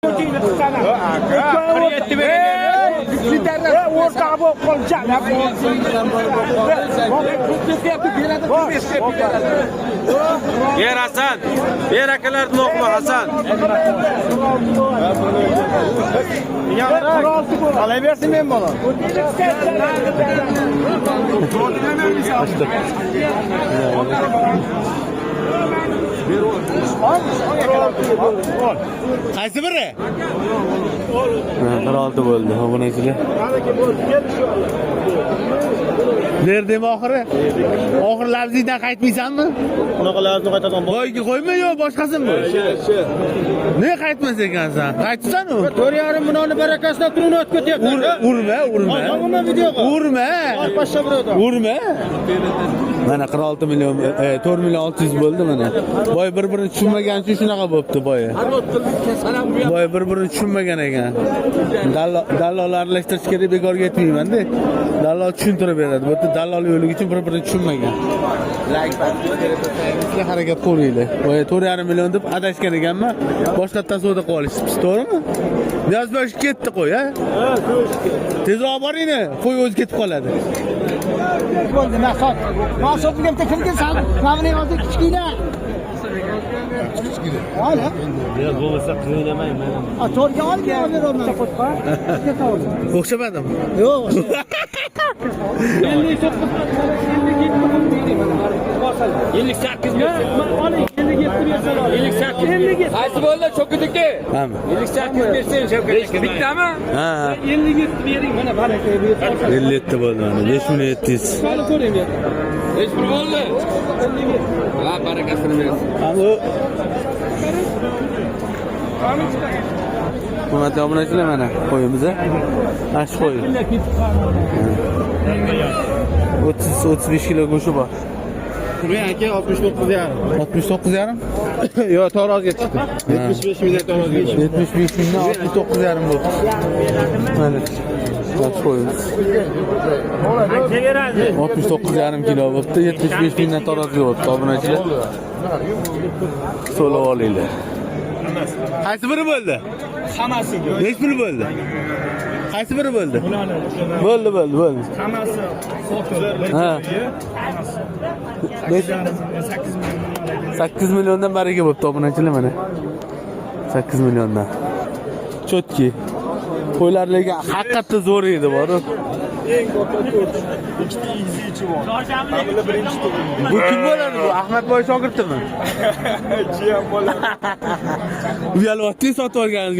47 beradi. O'rtog'i bo'lib qolgan. Ber Hasan. Ber akalarni o'qma Hasan. Qolaversin men bolam. Qaysi biri? 46 bo'ldi, obunachilar. Berdimi oxiri? Oxiri lafzingdan qaytmaysanmi? Unaqa lafzni qaytadan. Boyga qo'yma yo boshqasini bu? Ne qaytmas ekansan? Qaytsan u? 4,5 millionni barakasidan turib o'tib ketyapti. Urma, urma. Urma videoga. Urma. Pashsha birodar. Urma. Mana 46 million, 4 million 600 bo'ldi mana. Boy bir-birini tushunmagan uchun shunaqa bo'pti boya. Boy bir-birini tushunmagan ekan. Dallol aralashtirish kerak, bekorga aytmayman-da. Dallol tushuntirib beradi. Bu yerda dallol yo'ligi uchun bir-birini tushunmagan. Sizlar harakat qilinglar. Boya 4,5 million deb adashgan ekanman. Boshqatdan savdo qilib olishibmiz, to'g'rimi? Niyozbosh ketdi qo'y, ha? Tezroq boringlar, qo'y o'zi ketib qoladi. Bo'ldi, mahsot. Mahsot degan bitta kirgin sal. Mana buni hozir kichkina. Kichkina. Ol, ha? Yo'q, bo'lmasa qiynamayman. A, to'rga ol, men olib beraman. O'xshamadim. Yo'q. 58 bersin. Oling, 57 bersin. 58. Qaysi bo'ldi cho'kidiki? Hamma. 58 bersin Shavkat. Bittami? Ha, ha. 57 bering mana baraka. 57 bo'ldi mana 5700. Hech bir bo'ldi. Ha, barakasini bersin. Ama hurmatli obunachilar, mana qo'yimiz, mana shu qo'y. 30 35 kilo go'shti bor. Aka 69,5. 69,5? Yo'q, tarozga chiqdi. 75 mingdan tarozga chiqdi. 75 mingdan 69,5 bo'ldi. Mana mana shu qo'yimiz. 69,5 kilo bo'libdi, 75 mingdan tarozga bo'libdi obunachilar. So'lab olinglar. Qaysi biri bo'ldi? Hammasi. Nechi pul bo'ldi? Qaysi biri bo'ldi? Bo'ldi, bo'ldi, bo'ldi. Hammasi sotildi. Ha. 8 milliondan bariga bo'pti obunachilar mana. 8 milliondan. Cho'tki. Qo'ylar lekin haqiqatda zo'r edi bor. Eng katta to'rt. Ikkita izi ichi bor. Mana birinchi tug'ildi. Bu kim bo'ladi bu? Ahmadboy shogirdimi? Jiyan bo'ladi. Uyalyapti sotib olganingizga.